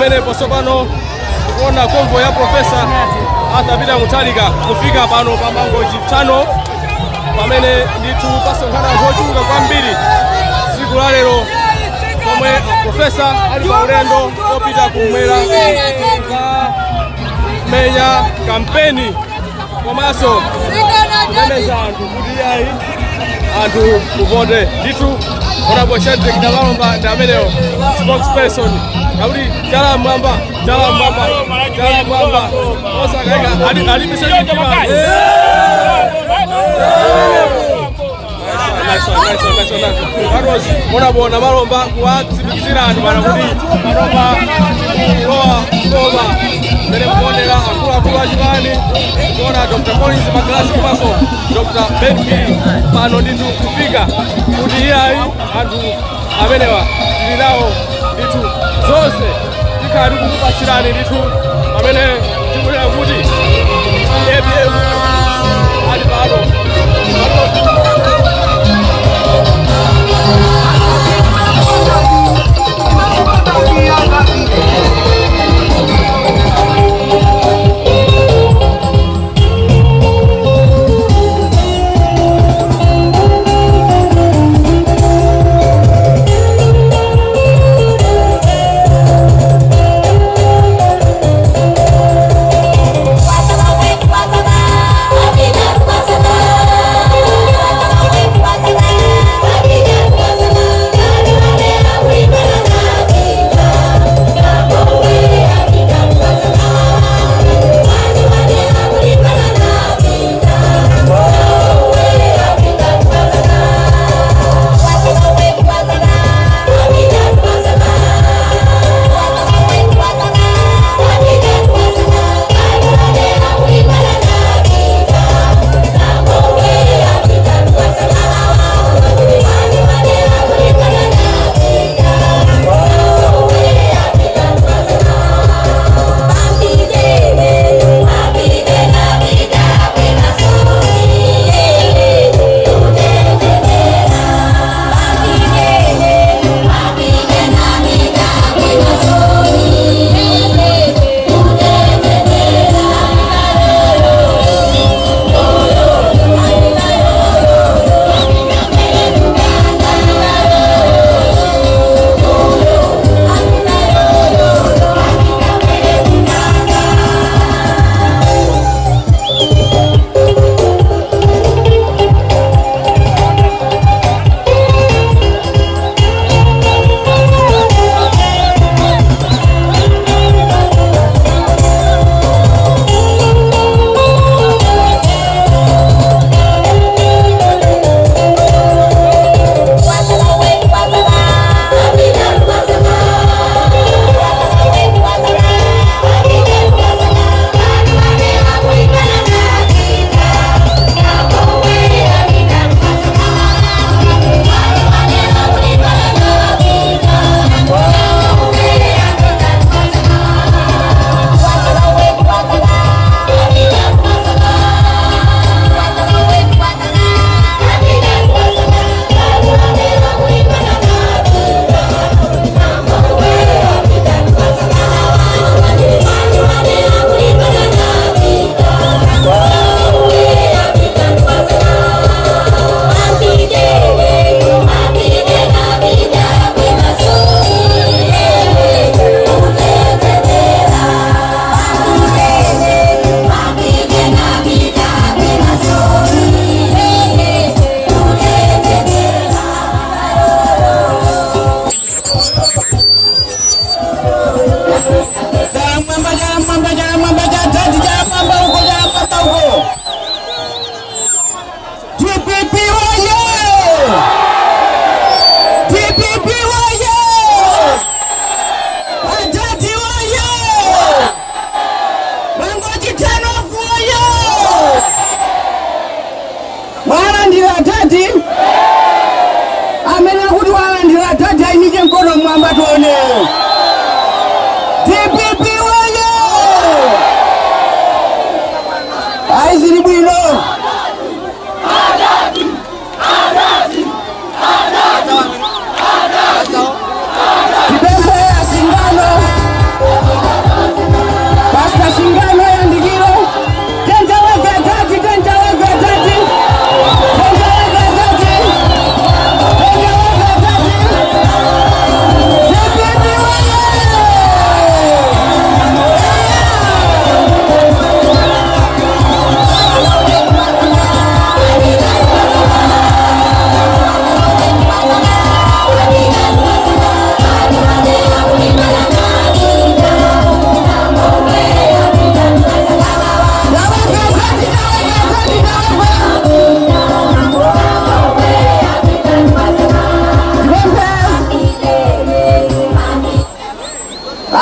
Pamenepo tsopano tikuona convoy ya Professor Arthur Peter Mutharika kufika pano pa Mangochi Tunnel, pamene ndithu pasonkhana anthu ochuluka kwambiri tsiku la lero, pomwe professor ali pa ulendo opita kumwera kumenya kampeni komanso kumemeza anthu kuti ayi, anthu kuvote ndithu. Honorable Shadrick Namalomba ndi amenewo, spokesperson, kakuti chala mwamba, chala mwamba, chala mwamba, osakaika alipise mtima. Nice one, nice one, nice one, nice one. That was Honorable Namalomba kuwatsimikizira anthu pano kuti panopa tikulowa boma. Mmene mukuonera, akuluakulu achipani, kuona Dr. Collins Magalasi komanso Dr. Ben Phiri pano ndithu kufika kuti iyayi, anthu amenewa tili nawo ndithu. Zonse tikhala tikukupatsirani ndithu pamene tikunena kuti APM ali pano.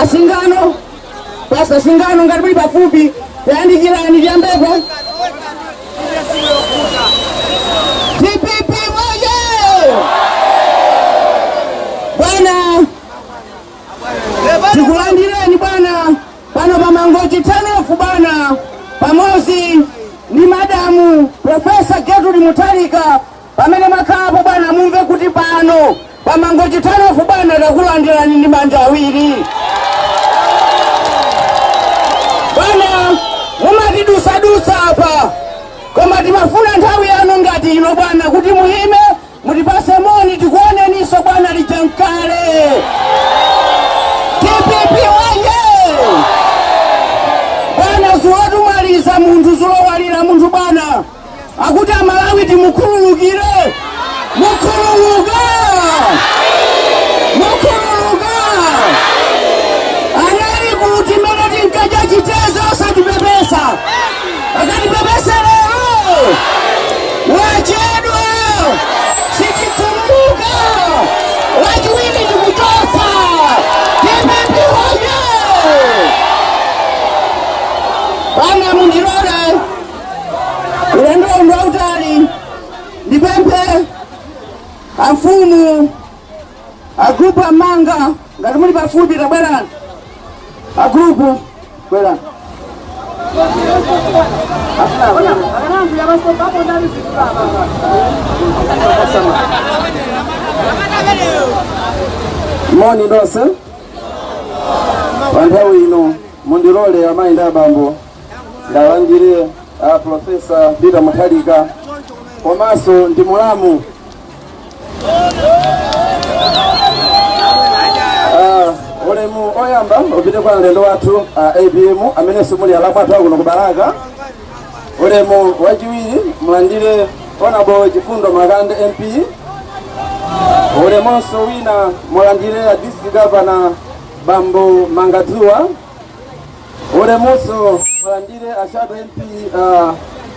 Asingano, Pastor Singano, ngati muli pafupi tayandikirani tiyambepo. DPP woye! Bwana, tikulandireni bwana pano pa Mangochi Turn-off bwana, pamodzi ndi madamu Professor Gertrude Mutharika. Pamene mwakhalapo bwana, mumve kuti pano pa Mangochi Turn-off bwana, takulandirani ndi manja awiri. Bwana, mumatidusadusa apa, koma timafuna nthawi yanu ngati ino bwana, kuti muime mutipase moni, tikuoneninso bwana lija mkale. DPP woye! Bwana, zulotumaliza munthu, zulowalira munthu bwana, akuti Amalawi timukhululukire. Mukhululuka, mukhululuka. Anali kuti mene tinkadya chiteze osatipepesa? Akatipepese lero? Wachedwa, sitikhululuka. Lachiwiri tikuchosa. DPP woye! Bwana, mundilole, ulendo ndo wautali, ndipemphe amfumu agrupu amanga, ngati muli pafupi tabwerani. Agrupu, bwerani. Moni ndonse. Pa nthawi ino mundilole, amayi ndi abambo, ndalandire a Professor Peter Mutharika komanso ndi mulamu. Ulemu oyamba upite kwa mlendo wathu a APM amenenso muli alamu athu akuno ku Balaka. Ulemu wachiwiri mulandire Honorable Chifundo Makande MP. Ulemonso wina mulandire a District Governor Bambo Mangadzuwa. Ulemonso mulandire a Shadow MP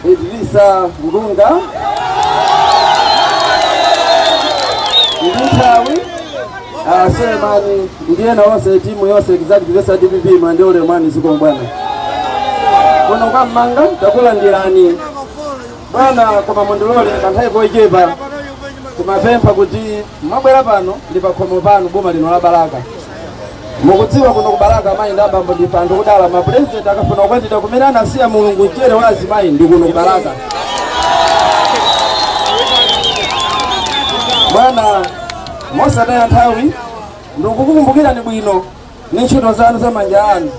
Idrisa Ngunga. Ndi nthawi Selemani ndi ena onse, timu yonse executive ya DPP, mulandire ulemu wanu. Zikomo bwana. Kuno kwa Mmanga takulandirani bwana, koma mundilole kanthawi kochepa, timapempha kuti mwabwera pano ndi pakhomo panu, boma lino la Balaka. Mukudziwa kuno ku Balaka, amayi ndi abambo, ndife anthu kudala. Mapurezidenti akafuna kukwatira, kumene anasiya Mulungu mchere wa azimayi ndi kuno ku Balaka. Bwana, mosataya nthawi, ndikukukumbukirani bwino ni ntchito zanu za manja anu.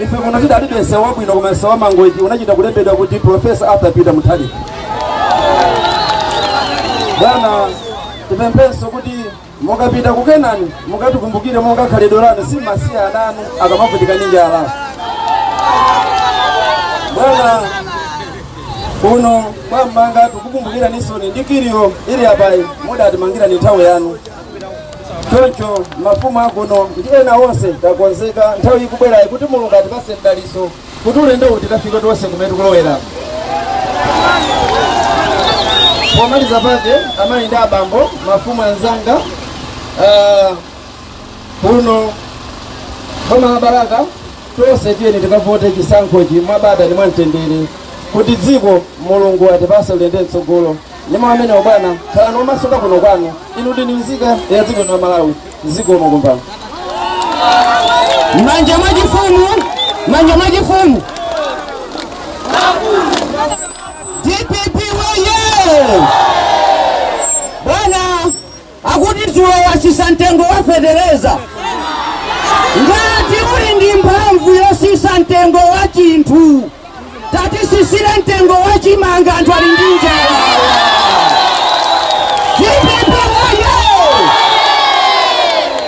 Ife kuno tidalibe msewu wabwino, koma msewu wa Mangochi unachita kulembedwa kuti Professor Arthur Peter Mutharika. Bwana, tipemphenso kuti mukapita ku Kenani mukatikumbukire monga khalidwe lanu, simasiya ana anu akamavutika ndi njala. Bwana, kuno kwa Mmanga tikukumbukira nisoni ndi kiriyo ili apayi mudatimangira ni nthawi yanu. Choncho mafumu akuno ndi ena onse takonzeka nthawi ikubwerayi kuti Mulungu atipase mdaliso kuti ulendo uwu tikafike tonse kumene tikulowera. Pomaliza pake, amayi ndi abambo, mafumu anzanga, kuno boma la Balaka, tonse tiyeni tikavote chisankhochi mwabata ndi mwamtendere kuti dziko Mulungu atipase ulendo mtsogolo. Ndi mawu amenewo bwana, khalani omasuka kuno kwanu, inu ndinu nzika ya dziko lino la Malawi. Zikomo kumpando. Manja mwachifumu, manja mwachifumu. DPP woye! Bwana, akuti dzulo wasisa mtengo wa fetereza. Ngati uli ndi mphamvu yosisa mtengo wa chinthu, tatisisire mtengo wa chimanga, anthu ali ndi njala. DPP woye!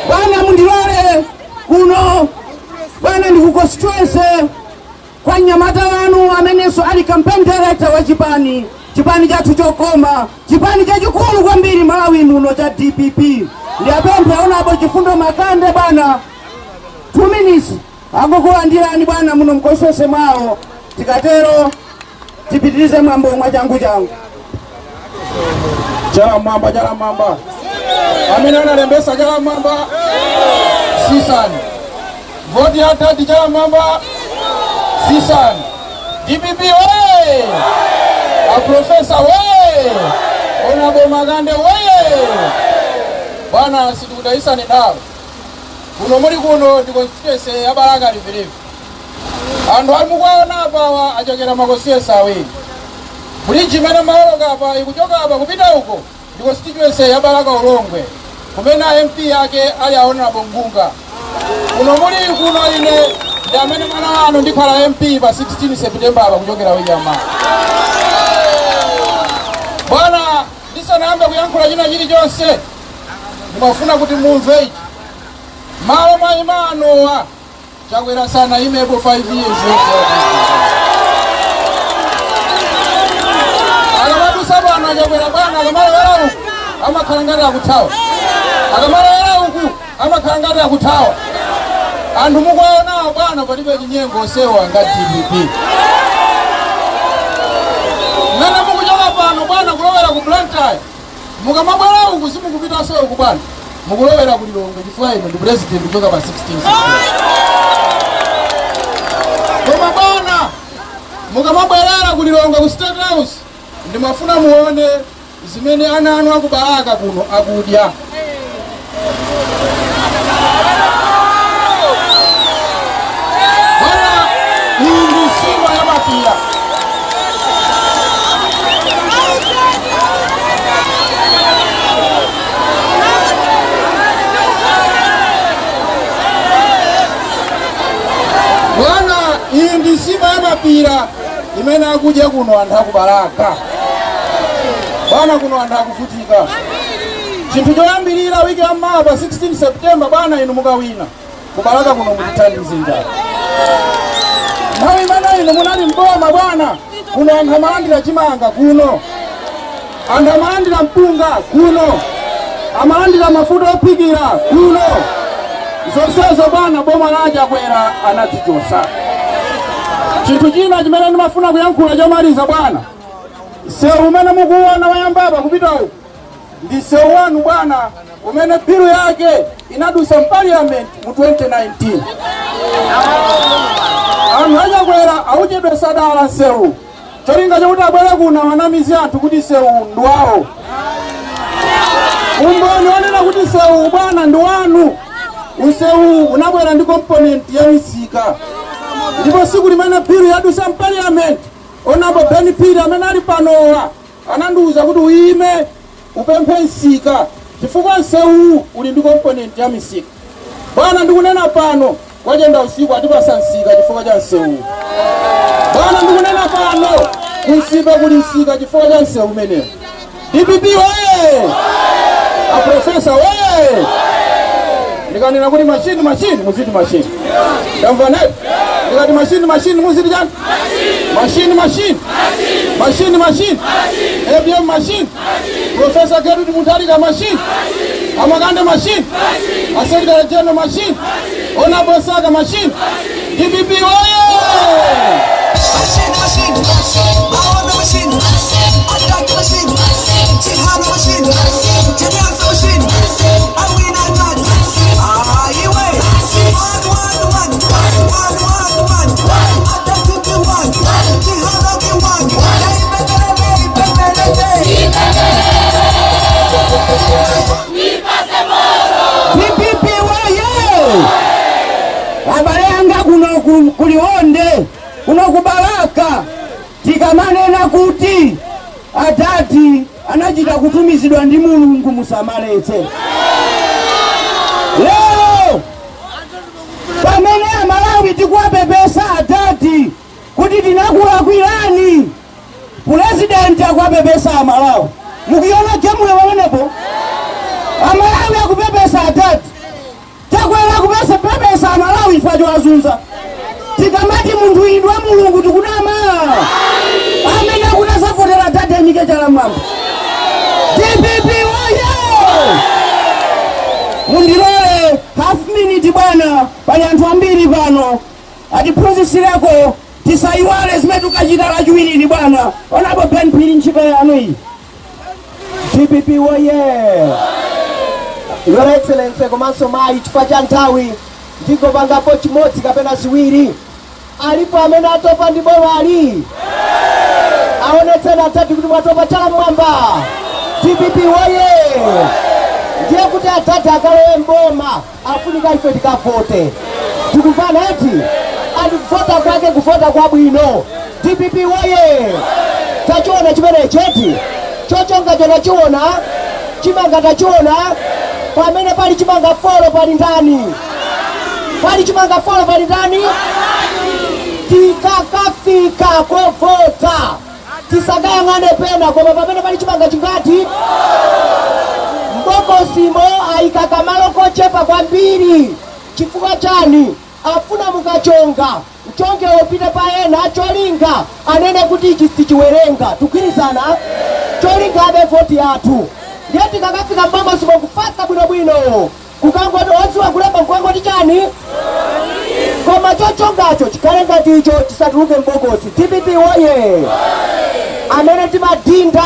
Bwana, mundilole, kuno bwana ndi ku constituency kwa mnyamata wanu amenenso ali campaign director wa chipani, chipani chathu chokoma, chipani chachikulu kwambiri Malawi muno cha DPP. Ndiyapemphe Honorable Chifundo Makande bwana, 2 minutes, akukulandirani bwana muno mkosose mwawo. Tikatero tipitirize mwambo mwa changu changu. Chala mwamba, chala mwamba. Amene analembesa, chala mwamba. Sisani. Voti ya Adadi chala mwamba sisani. DPP oye! Aprofesa oye! Honorable Makande oye! Bwana, sitikutayisani nthawi. Kuno muli kuno ndi constituency ya Balaka Rivirivi. Anthu ali mukuwaona apawa achokera ma constituency awiri. Bridge imene maoloka apa ikuchoka apa kupita uko ndi constituency ya Balaka Ulongwe, kumene a MP yake ali a Honorable Ngunga. Kuno muli kuno ine ndi amene mwana wanu ndikhala MP pa 16 September apa kuchokera wiki yamawa. Bwana, ndisanayambe kuyankhula china chilichonse, ndimafuna kuti mumve ichi. Malo mwayima anowa, Chakwera sanaimepo 5 years. Akamadusa pano Chakwera, bwana, akamalowera uku amakhala ngati akuthawa, akamalowera uku amakhala ngati akuthawa. Anthu mukuwaonawo, bwana, palibe chinyengo osewa ngati DPP. Mmene mukuchoka pano, bwana, kulowera ku Blantyre, mukamabwera uku simukupitanso uku, bwana, mukulowera ku Lilongwe, chifukwa ino ndi president kuchoka pa 16. Koma bwana, mukamabwerera ku Lilongwe ku State House, ndimafuna muone zimene ana anu akubalaka kuno akudya. Bwana, iyi ndi nsima ya mapira. Bwana, iyi ndi nsima ya mapira imene akudya kuno anthu akubalaka. Bwana, kuno anthu akuvutika. Chinthu choyambirira, wiki yammawa pa 16 September, bwana, inu mukawina, kubalaka kuno mutithandize njala. Nthawi imene inu munali mboma, bwana, kuno anthu amalandira chimanga, kuno anthu amalandira mpunga, kuno amalandira mafuta ophikira kuno. Zonsezo, bwana, boma la Chakwera anazichosa. Chinthu china chimene ndimafuna kuyankhula chomaliza, bwana, sewu umene mukuwona wayambapa kupita uku ndi sewu wanu, bwana, umene bill yake inadusa m'parliament mu 2019. Anthu achakwera auchedwesa dala nsewu, cholinga chokuti abwere kuno wanamizi anthu kuti sewu ndi wawo. Umboni wanena kuti sewu, bwana, ndi wanu, usewu unabwera ndi component ya misika. Ndipo siku limene bill yadusa m'parliament, Honorable Ben Phiri amene ali panowa anandiwuza kuti uyime upemphe msika, chifukwa msewu uli ndi component ya misika. Bwana, ndikunena pano, kwachenda usiku atipasa msika chifukwa cha msewu. Bwana, ndikunena pano, kumsipa kuli msika chifukwa cha msewu umenewu. DPP oye! Aprofesa oye! Ndikanena kuti machine, machine, muziti machine. Ndamva naye. Ndikati machine, machine, muziti chani? Machine, machine, machine, machine. APM machine, Professor Gertrude Mutharika machine, Amakande machine, a Secretary General machine, Honorable Saka machine. DPP oye! Machine, machine, Maondo machine, Attack machine, Chihana machine, Chidansa machine, Awina Dad, Ah, Iwe, one, one, one, one, one, one, Attack the one, Chihana the one, Hey, DPP woye! Abale anga kuno kuliwonde kuno kubalaka, tikamanena kuti atati anachita kutumizidwa ndi Mulungu, musamaletse. Lero pamene Amalawi tikuwapepesa atati kuti tinakulakwirani, purezidenti akuwapepesa Amalawi. Mukuiona gemuyo pamenepo? Amalawi akupepesa atati, Chakwera akupesa pepesa Amalawi chifukwa chowazunza. Tikamati munthu inu wa Mulungu, tikunama? Amene akunasapotera atati anyike chala mwamba. DPP woye! Mundilole half minute, bwana, pali anthu ambiri pano atiphunzitsireko. Tisayiwale zimene tikachita Lachiwiriri. Bwana Honorable Ben Phiri, ntchito yanu iyi. DPP woye! Your Excellency komanso mayi, chifukwa cha nthawi. Ndingopangapo chimodzi kapena ziwiri. Alipo amene atopa ndi bomali? Aonetseni atatu kuti mwatopa, chala mmwamba. DPP woye! Ndiye kuti atati akalowe mboma, afunika ife tikavote. Tikumvana eti? Andikuvota kwake kuvota kwabwino. DPP woye! Tachiona chimenechi eti? Chochongacho tachiona, chimanga tachiona. Pamene pali chimanga 4 pali ndani? Pali chimanga 4 pali ndani? Tikakafika kovota, tisakayang'ane pena, koma pamene pali chimanga chingati mbokosimo. Ayika kamalo kochepa kwambiri. Chifukwa chani? Afuna mukachonga mchonge wopita pa ena, cholinga anene kuti ichi sichiwerenga. Tugwirizana? Cholinga abe voti yathu. Ndiye tikakafika mbokosimo, kufatsa bwinobwino, kukangoti odziwa kulemba nkukangoti chani, koma chochongacho chikhale ngati icho, chisatuluke mbokosi. DPP woye! Amene timadinda,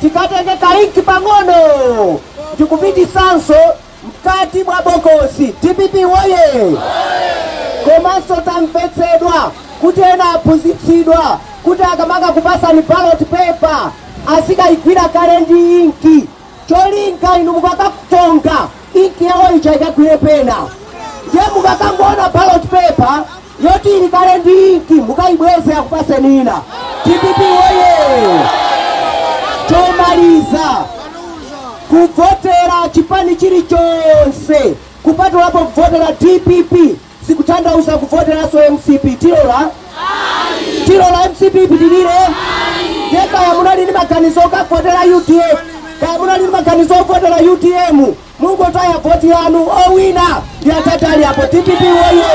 tikatenge ka ink pang'ono ndikupitisanso mkati mwa bokosi. DPP woye! Komanso tamvetsedwa kuti ena aphunzitsidwa kuti akamaka kupasani ballot paper, azikayigwira kale ndi inki, cholinga inu mukakatonga, inki yawo ija ikagwire pena. Ndiye mukakangoona ballot paper yoti ili kale ndi inki, mukayibweze, akupaseni ina. DPP woye! Chomaliza, kuvotera chipani chilichonse kupatulapo kuvotera DPP sikutanthauza kuvoteranso MCP. Tilola? Tilola MCP ipitirire? Ndiye kaya munali ndi maganizo okavotera UDF, kaya munali ndi maganizo ovotera UTM, mungotaya voti yanu. Owina ndi atati ali apo. DPP woye!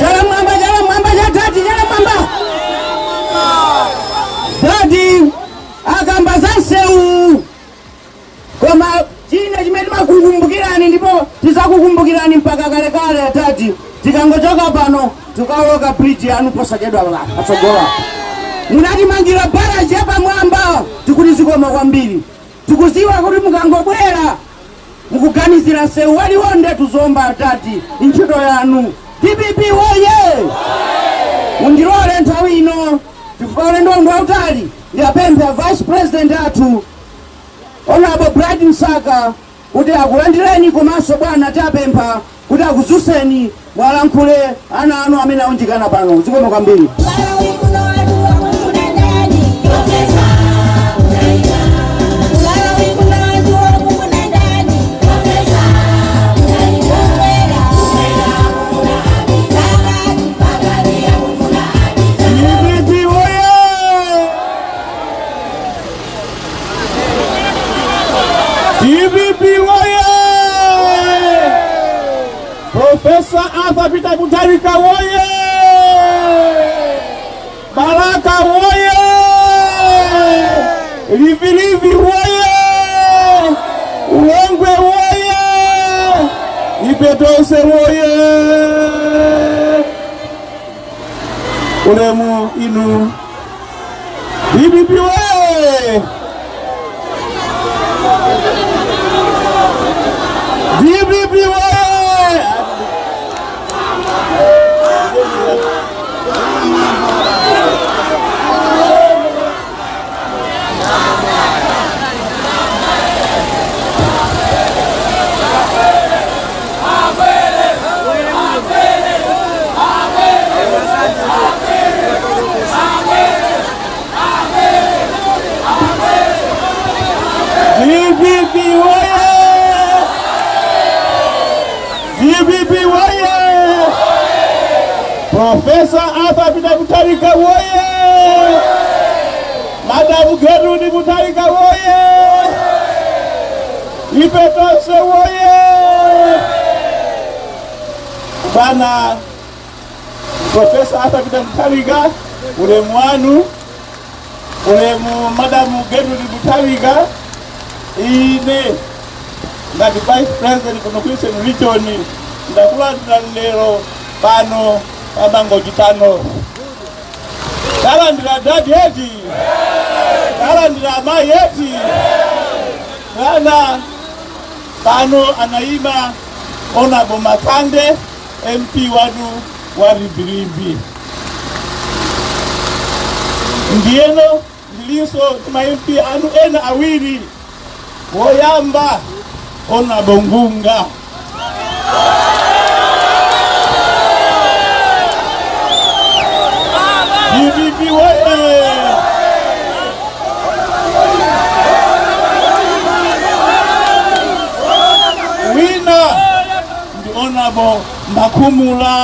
Chala mwamba, chala mwamba cha dadi, chala mwamba. Dadi akamba za msewu, koma china chimene timakukumbukirani ndipo tizakukumbukirani mpaka kalekale, atati tikangochoka pano tikaloka bridge yanu posachedwa patsogola, munatimangira baraji yapamwamba. Tikuti zikoma kwambiri. Tikuziwa kuti mukangobwera mukuganizira msewu waliwonde tuzomba. Atati ntchito yanu. DPP woye! Mundilole nthawi ino, chifukwa ulendo ndi wautali, ndiyapemphe a vice president athu, Honorable Bright Msaka, kuti akulandireni, komanso bwana tiapempha kuti akuzuseni, mwalankhule ana anu amene aunjikana pano. Zikomo kwambiri. Malawi kuno anthu akufuna ndani? Professor Mutharika. Malawi kuno anthu akufuna ndani? Professor Mutharika. Kumwera, kumwera akufuna Abita. Pakati, pakati akufuna Abita. DPP woye! DPP woye! Professor Arthur Peter Mutharika woye! Balaka woye! Livi woye! Ulongwe woye! Ife tonse woye! Ulemu inu. DPP woye! DPP woye! DPP woye! DPP woye! Professor Arthur Peter Mutharika woye! Madam Gertrude Mutharika woye! Ife tonse woye! Bwana Professor Arthur Peter Mutharika, ulemu wanu. Ulemu Madam Gertrude Mutharika. Ine ngati vice president kuno ku Eastern Region, ndakulandira lero pano pa Mangochi tano. Talandira dadi eti, talandira amayi eti. Bwana pano anayima Honorable Makande, MP wanu wa Rimbirimbi. Ndiyeno ndilinso ndi ma MP anu ena awiri. Woyamba, Honorable Ngunga. DPP woye! Wina ndi Honorable Makhumula.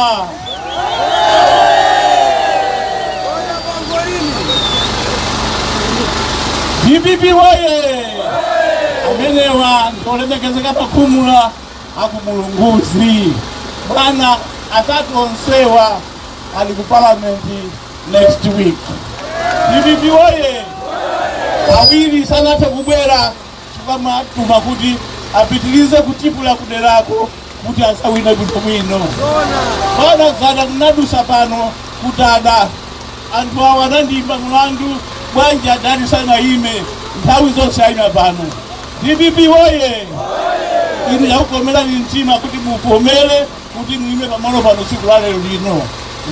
DPP woye! Amenewa ndiolemekezeka Makhumula akumulunguzi. Bwana, atatu onsewa ali ku parliament next week. DPP woye! Awiri sanathe kubwera chifukwa mwatuma kuti apitirize kutipula kuderako kuti asawine bwinobwino. Bwana, zana kunadusa pano kutada, anthu awa anandiyimba mlandu, bwanji adali sanayime? Nthawi zonse ayima pano. DPP woye! Inu yakukomerani mtima kuti muvomere kuti muime pamalo pano tsiku la lero lino.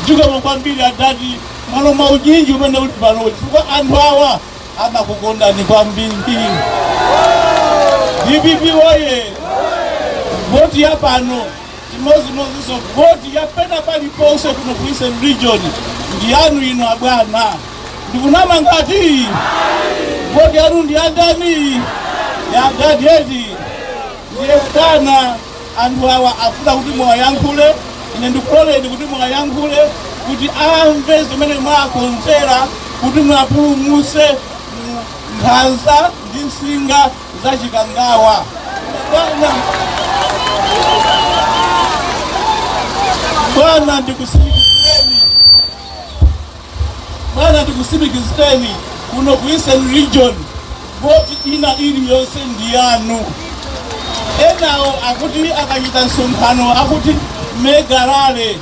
Mchikomo kwambiri adati mwalo mwa unyinji umene uli pano, chifukwa anthu awa amakukondani kwambiri. DPP woye! Voti ya pano chimodzimodzinso voti ya pena paliponse kuno ku Eastern Region ndi yanu ino abwana. Ndikunama ngati voti yanu ndi yandani? Ya adadi. Ndiye bwana, anthu awa afuna kuti muwayankhule. Ine ndikuloleni kuti muwayankhule kuti amve zimene mwakonzera kuti mwapulumuse mu nkhanza ndi nsinga za Chikangawa. Bwana, bwana, ndikusimikizireni, bwana, ndikusimikizireni, kuno ku Eastern Region voti ina iliyonse ndi yanu. Enawo akuti akachita msonkhano akuti mega rally,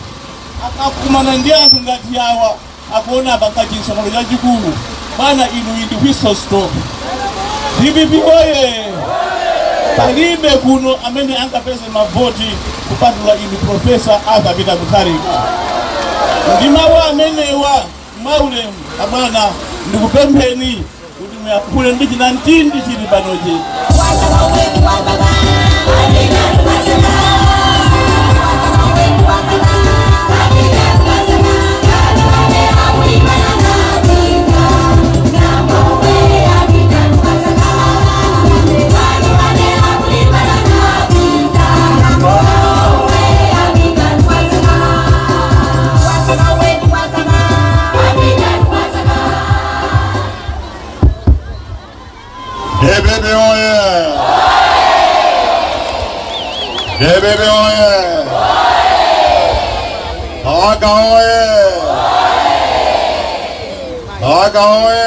akakumana ndi anthu ngati awa akuona apanga chinsonkhano chachikulu. Bwana, inu ndi whistle stop. DPP oye! Palibe kuno amene angapeze mavoti kupatula inu, Professor Arthur Peter Mutharika. Ndi mawu amenewa mwaulemu, abwana, ndikupempheni kuti muyankhule ndi chinantindi chili panochi. DPP oye! DPP oye! Balaka oye! Balaka oye!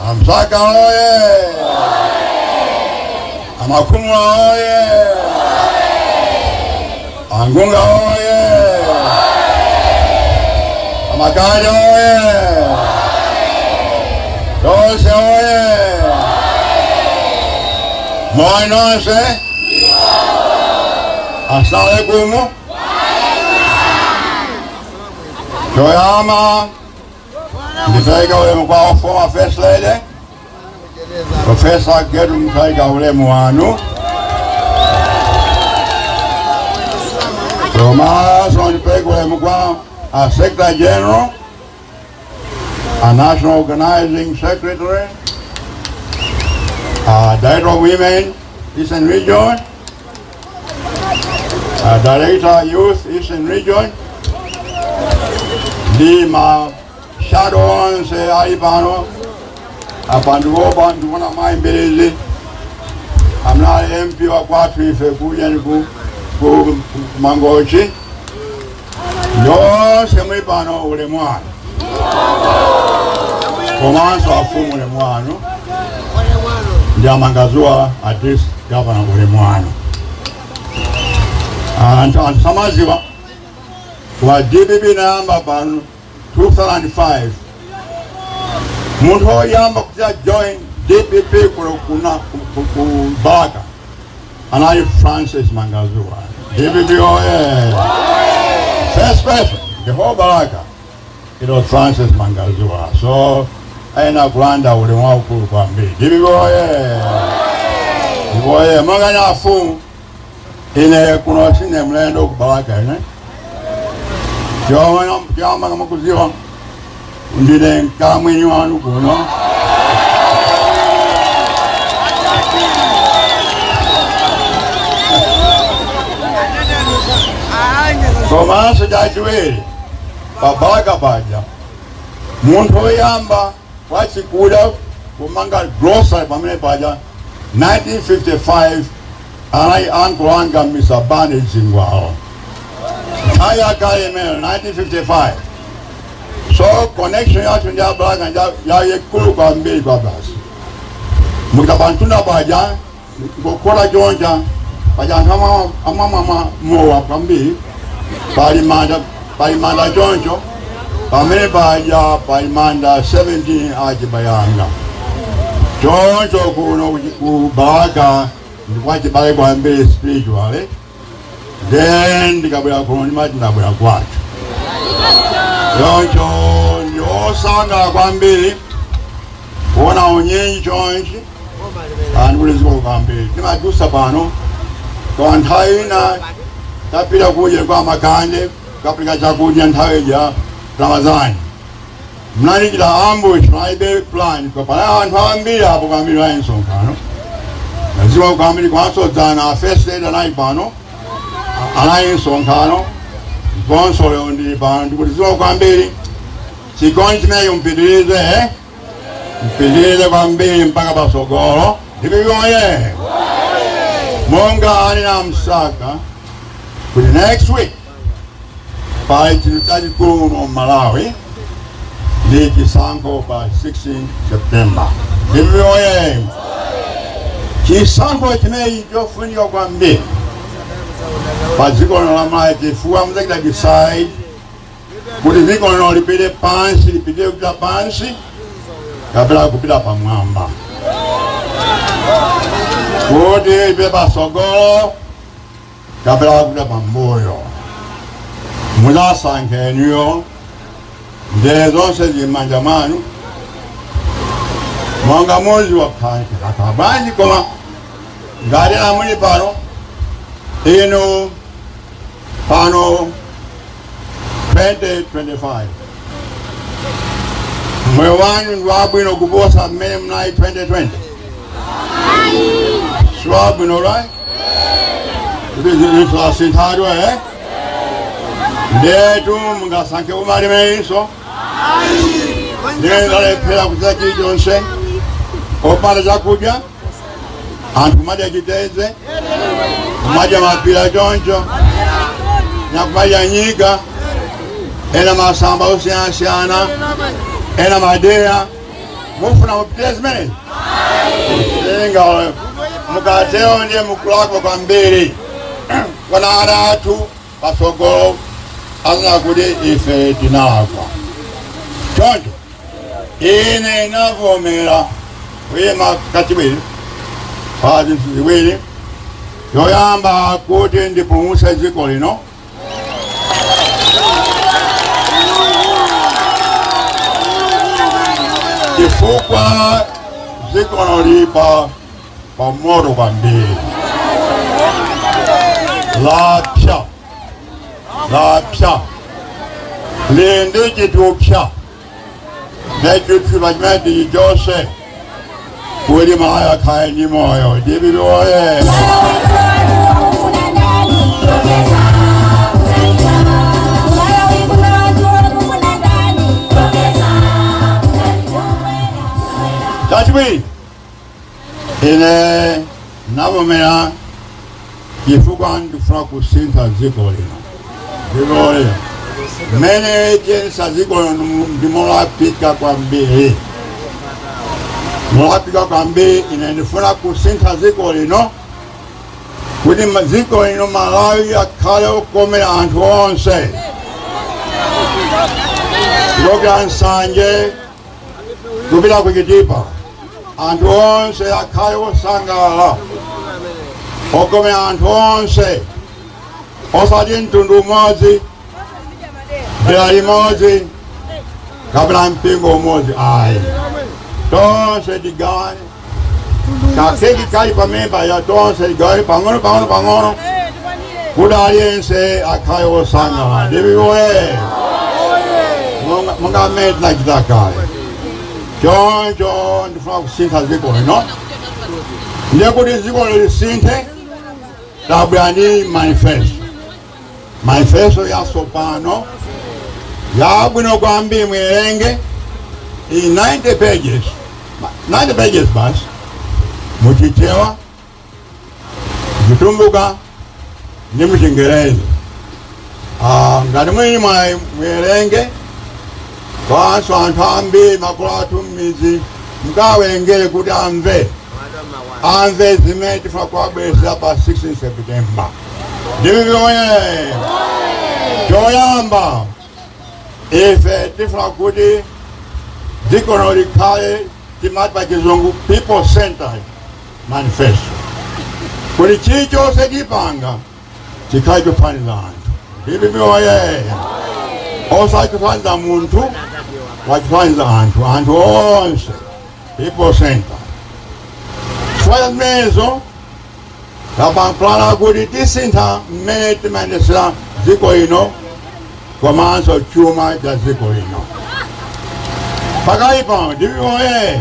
Amsaka oye! Amakumula oye! Angunga oye! Amakaya oye! Tonse oye! Moi nonse! Asale kuno! Choyamba ndipeleka ulemu kwa former First Lady Professor Gertrude Mutharika, ulemu wanu. Komanso ndipeleka ulemu kwa a Secretary General, a National Organizing Secretary, a Director of Women, Eastern Region, a Director Youth, Eastern Region, ndi ma shadow onse ali pano. Apa ndikuopa ndikuona mayi Mbirizi amene ali MP wa kwathu ife kuja ni ku Mangochi. Yonse muli pano, ulemu wanu. Komanso afumu, ulemu wanu. Ndi amangazuwa a district governor, ulemu wanu. Anthu samaziwa wa DPP nayamba pano 2005. Munthu woyamba kuti join DPP kuno kuna ku Balaka Anali Francis Mangazuwa. DPP oye! First person, the whole Balaka, it was Francis Mangazuwa. So aina kulanda ulemu waukulu kwambiri. DPP oye! Oye! Monga nyafu ine kuno sine mlendo ku Balaka ine. Choma kama kuziwa ndine nkamwini wanu kuno. Komanso chachiwiri pabalaka paja munthu woyamba wachikuda kumanga grocery pamene paja 1955 anali uncle anga Mr. Bani Zingwalo. Nthawi yakale imene 1955. So connection yathu ndi abalaka yayikulu kwambiri kwa basi. Mukapantunda paja ngokhola chonja paja anthu amamwa mowa kwambiri, pali manda, pali manda choncho pamene paja pali manda 17 achibayanga choncho. Kuno ku Balaka ndikwachibale kwambiri spiritually. Then ndikabwera kuno ndimati ndabwera kwathu. Choncho ndiosangala kwambiri kuona unyinji chonchi anthu kwambiri. Timadusa pano kwa nthawi ina tapita kudya kwa Makande kapika chakudya nthawi ya Ramazani, mnanikira ambush, mnalibe plan kwa pala anthu ambiri apo kwambiri ali msonkhano. Naziwa kwambiri kwasodzana first lady anali pano, anali msonkhano ndiponso lero ndili pano. Ndikutiziwa kwambiri chikondi chimene mpitirize, eh? Mpitirize kwambiri mpaka pasogolo. Ndikuyoye monga ali na Msaka kuti next week pali chinthu chachikulu mu Malawi ndi chisankho pa 16 September. Ndikuyoye chisankho chimenechi chofunika kwambiri pa dziko lino la Malawi, chifukwa muzachita decide kuti dziko lino lipite pansi, lipite kupita pansi kapena kupita pamwamba, kuti lipite pasogolo kapena kupita pambuyo. Muzasankheniyo nde zonse zili m'manja mwanu. Monga muzi wakhala bwanji, koma ngati amuli pano inu pano 2025 moyo wanu ndi wabwino kuposa mmene mnali 2020? Si wabwino, right? Kuti asinthadwe, eh? Ndetu mungasankhe umalimenso ndingalephera kuchita chilichonse, opanda chakudya, anthu kumadya chitedze, kumadya mapira choncho, nakumadya nyika, ena masamba osiyanasiyana, ena madeya. Mufuna mupitire zimenezi? Inga mukatero ndiye mukulakwa kwambiri. Kwana ana athu pasogolo azina kuti ife tinalakwa. Choncho ine navomera kuyima kachiwiri pa zinthu ziwiri. Yoyamba, kuti ndipulumutse dziko lino. Chifukwa dziko lili pa pamoto kwambiri, lapsa, lapsa, lili ndi chithupsa, nechithupsa chimene chilichonse kuti Malawi akhale ndi moyo. DPP oye! Akufuna ndani? Profesa Mutharika. Malawi kuno anthu akufuna ndani? Profesa Mutharika. Chachiwiri, ine navomera chifukwa ndifuna kusintha dziko lino. Dziko lino mmene tiyendesa dziko lino ndimolapika kwambiri, molapika kwambiri. Ine ndifuna kusintha dziko lino kuti dziko lino Malawi akhale okomera anthu onse, kuchokera Nsanje kupita ku Chitipa, anthu onse akhale osangalala. Okomera anthu onse, osati mtundu umodzi, dera limodzi, kapena mpingo umodzi ayi. Tonse tigawane kakeki kali pamemba ya, tonse tigawane pang'ono pang'ono pang'ono kuti aliyense akhale wosangalala. DPP oye! Monga mmene tinachita kale. Choncho ndifuna kusintha dziko lino. Ndiye kuti dziko lisinthe, tabwera ndi manifesto, manifesto yatsopano yabwino kwambiri. Muwerenge in 90 pages, 90 pages basi, Muchichewa, Chitumbuka ndi Muchingerezi. Ah, ngati mwini mwayi muwerenge kwanso anthu ambiri, makolo athu m'midzi, mkawerengere kuti amve zimene tifuna kuwabweretsera pa 16 September. DPP oye! Choyamba, ife tifuna kuti dziko likhale, timati pa Chizungu, people centered manifesto, kuti chilichonse chipanga chikhale chothandiza anthu. DPP oye! Osati chothandiza munthu, wachithandiza anthu, anthu onse, people center. Chifukwa zimenezo tapanga kuti tisintha mmene timayendesera dziko lino komanso chuma cha dziko lino. Pakali pano, DPP oye,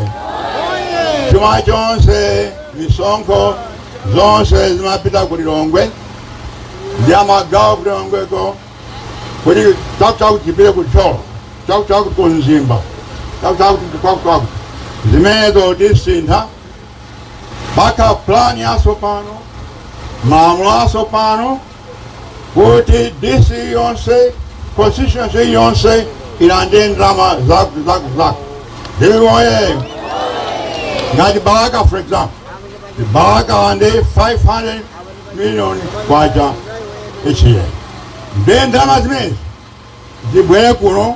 chuma chonse, misonkho zonse zimapita ku Lilongwe ndi amagawo ku Lilongweko, kuti chakuchaku chipite ku Thyolo, chakuchaku ku Mzimba, chakuchaku kwakuchaku. Zimenezo tisintha paka plan yatsopano, malamulo atsopano, kuti DC yonse, constituency yonse ilandire ndalama zaku zaku zaku. DPP oye! Ngati Balaka, for example, Balaka alande 500 million kwacha each year. Ndiye ndalama zimenezi zibwere kuno,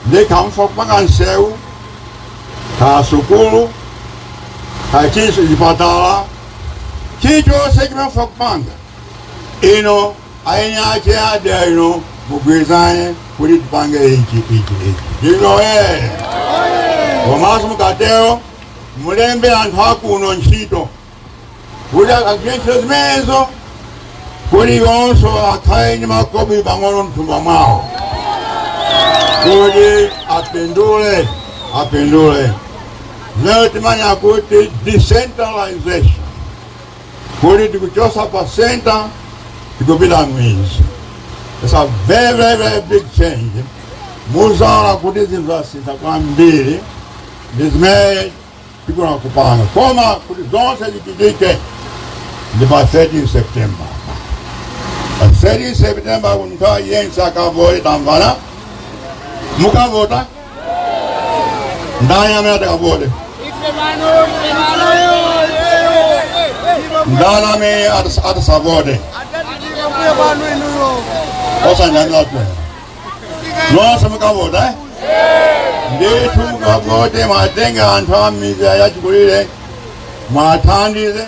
ndikhamfa kupanga nsewu, ka sukulu, kachiso, chipatala, chilichonse chimene kupanga ino. Aine ache adera ino mugwirizane kuti tipange ichi, ichi, ichi. DPP oye! Komanso mukatero mulembe anthu akuno ntchito kuti akagwire ntchito zimenezo, kuti iwonso akhale ndi makobi pang'ono mthumba mwawo kuti apindule, apindule. Lero timanya kuti decentralization, kuti tikuchosa pa center tikupita mwinzi. It's a very, very, very big change. Muzaona kuti zinthu zasintha kwambiri ndi zimene tikuna kupanga. Koma kuti zonse zichitike ndi pa 13 September. Pa 13 September munthu yense akavote. Tamvana? Mukavota? Ndani amene atakavote? Ndani amene atasavote? Osanyanira twera nonse mukavota, eh? Ndithu mukavote, mwatenge anthu a midzi yachikulire, mwathandize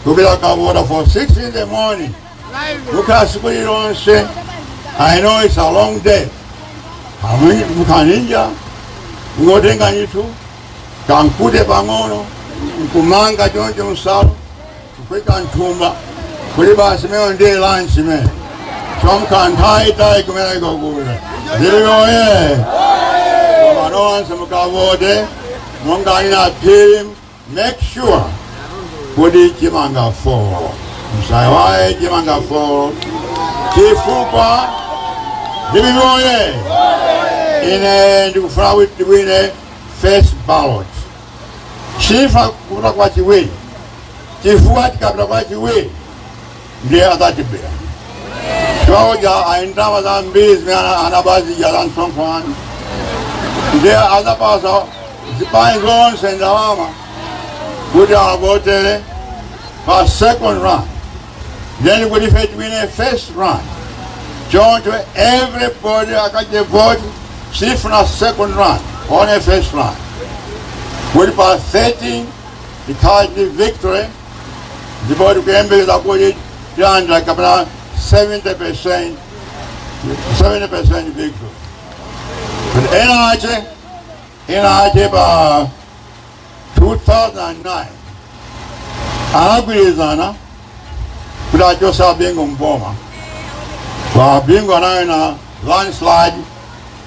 kupita kavota for 6 in the morning, mukhala siku lilonse. I know it's a long day. Mukhaninja ngotenga ndithu kankute pang'ono, nkumanga choncho msalo, kukweka nthumba kuti basi meyo ndiye lunch imene chomkanthawi tayi kumeneko kuja. DPP oye! Koma nonse mukavote monganina phiri. Make sure kuti chimanga folo, msayiwale chimanga folo, chifukwa, DPP oye, ine ndikufuna kuti tiwine first ballot. Sifa kupita kwa chiwiri, chifukwa tikapita kwa chiwiri ndiye adzatibera. Chifukwa aindama zambiri zimene anabazija za msonkhano, ndiye adzapasa zipani zonse ndalama kuti avotere pa second round. Then kuti ife tiwine first round. Choncho everybody akache vote. Sifuna second round, only first round, kuti pa 13 tikhale ndi victory. Ndipo tikuyembekeza kuti tilandira kapena 70%, 70% victory. But ena ache pa 2009 anagwirizana kuti achose a Bingu mboma. Kwa Bingu anawina landslide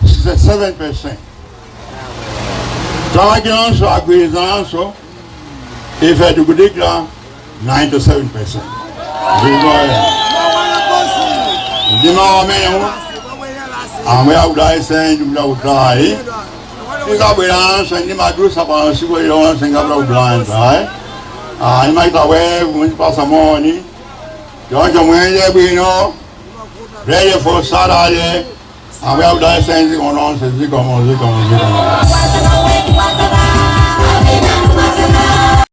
67%. Chaka chinonso agwirizananso, ife tikudikira 97%. Ndikoya ndima wamenewo amwe akudayiseni ndikudakutayi tikabweranso ndimadusa pano siku ilonse ngapita ku Blantyre. Ah, ndimaita wave mundipasa moni choncho. Mwenje bwino, ready for Saturday. Amwe akudayiseni ziko nonse, zikomo, zikomo, zikomo.